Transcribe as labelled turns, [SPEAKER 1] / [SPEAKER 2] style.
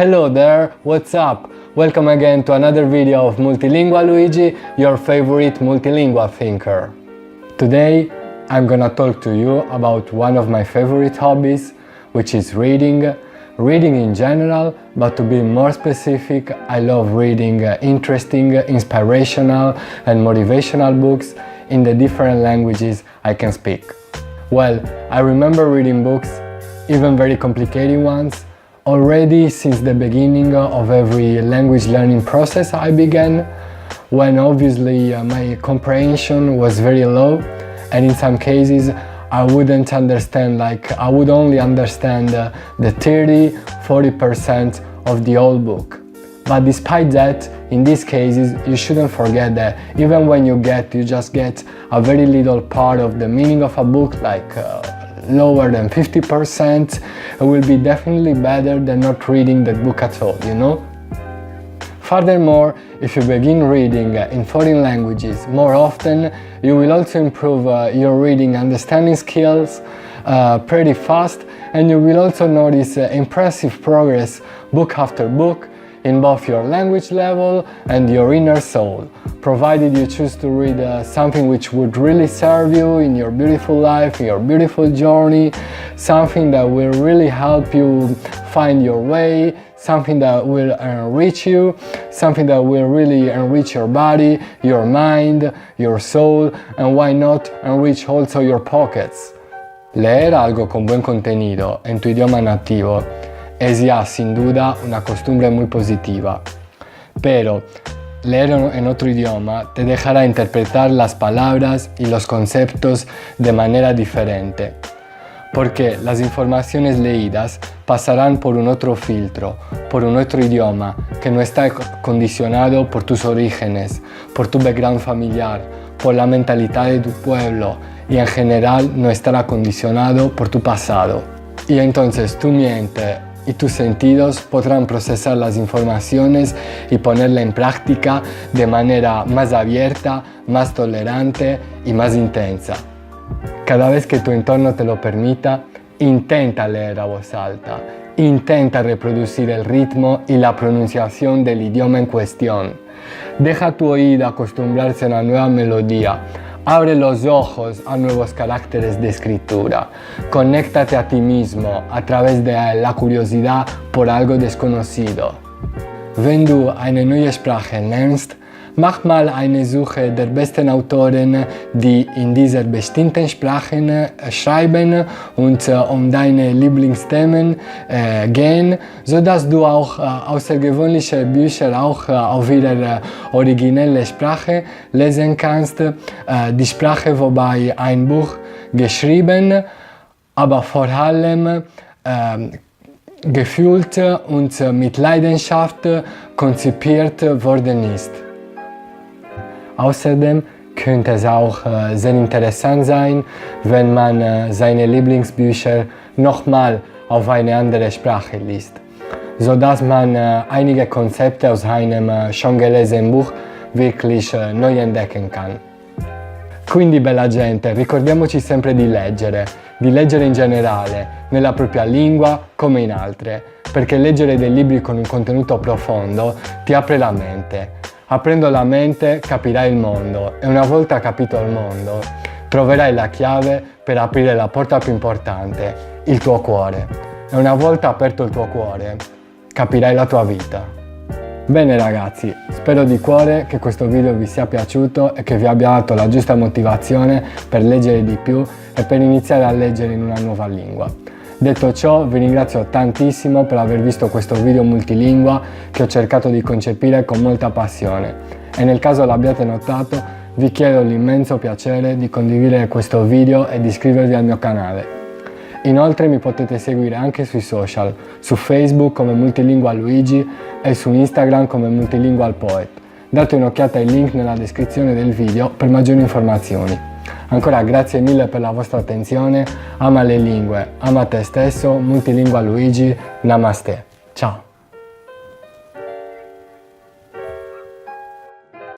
[SPEAKER 1] Hello there, what's up? Welcome again to another video of Multilingua Luigi, your favorite multilingual thinker. Today, I'm gonna talk to you about one of my favorite hobbies, which is reading. Reading in general, but to be more specific, I love reading uh, interesting, inspirational and motivational books in the different languages I can speak. Well, I remember reading books, even very complicated ones, already since the beginning of every language learning process I began, when obviously uh, my comprehension was very low and in some cases I wouldn't understand, like I would only understand uh, the 30 40% of the whole book. But despite that, in these cases, you shouldn't forget that even when you get, you just get a very little part of the meaning of a book, like uh, lower than 50%, it will be definitely better than not reading that book at all, you know? Furthermore, if you begin reading in foreign languages more often, you will also improve uh, your reading understanding skills uh, pretty fast and you will also notice uh, impressive progress book after book in both your language level and your inner soul, provided you choose to read uh, something which would really serve you in your beautiful life, in your beautiful journey, something that will really help you find your way, something that will enrich you, something that will really enrich your body, your mind, your soul, and why not enrich also your pockets. Leer algo con buen contenido en tu idioma nativo es ya sin duda una costumbre muy positiva. Pero leer en otro idioma te dejará interpretar las palabras y los conceptos de manera diferente, porque las informaciones leídas pasarán por un otro filtro, por un otro idioma que no está condicionado por tus orígenes, por tu background familiar, por la mentalidad de tu pueblo y en general no estará condicionado por tu pasado. Y entonces tu mente y tus sentidos podrán procesar las informaciones y ponerla en práctica de manera más abierta, más tolerante y más intensa. Cada vez que tu entorno te lo permita, intenta leer a voz alta, intenta reproducir el ritmo y la pronunciación del idioma en cuestión. Deja tu oído acostumbrarse a una nueva melodía. Abre los ojos a nuevos caracteres de escritura. Conéctate a ti mismo a través de la curiosidad por algo desconocido. Wenn du eine neue Sprache lernst, mach mal eine Suche der besten Autoren, die in dieser bestimmten Sprache äh, schreiben und äh, um deine Lieblingsthemen äh, gehen, sodass du auch äh, außergewöhnliche Bücher auch äh, auf ihrer äh, originellen Sprache lesen kannst. Äh, die Sprache, wobei ein Buch geschrieben, aber vor allem ähm, gefühlt und mit Leidenschaft konzipiert worden ist. Außerdem könnte es auch äh, sehr interessant sein, wenn man äh, seine Lieblingsbücher nochmal auf eine andere Sprache liest, sodass man äh, einige Konzepte aus einem schon gelesenen Buch wirklich neu entdecken kann. Quindi bella gente, ricordiamoci sempre di leggere, di leggere in generale, nella propria lingua come in altre, perché leggere dei libri con un contenuto profondo ti apre la mente. Aprendo la mente capirai il mondo e una volta capito il mondo troverai la chiave per aprire la porta più importante, il tuo cuore. E una volta aperto il tuo cuore, capirai la tua vita. Bene ragazzi, spero di cuore che questo video vi sia piaciuto e che vi abbia dato la giusta motivazione per leggere di più e per iniziare a leggere in una nuova lingua. Detto ciò, vi ringrazio tantissimo per aver visto questo video multilingua che ho cercato di concepire con molta passione e nel caso l'abbiate notato vi chiedo l'immenso piacere di condividere questo video e di iscrivervi al mio canale. Inoltre mi potete seguire anche sui social, su Facebook come Multilingual Luigi e su Instagram come Multilingual Poet. Date un'occhiata ai link nella descrizione del video per maggiori informazioni. Ancora grazie mille per la vostra attenzione, ama le lingue, ama te stesso, Multilingual Luigi, namaste. Ciao!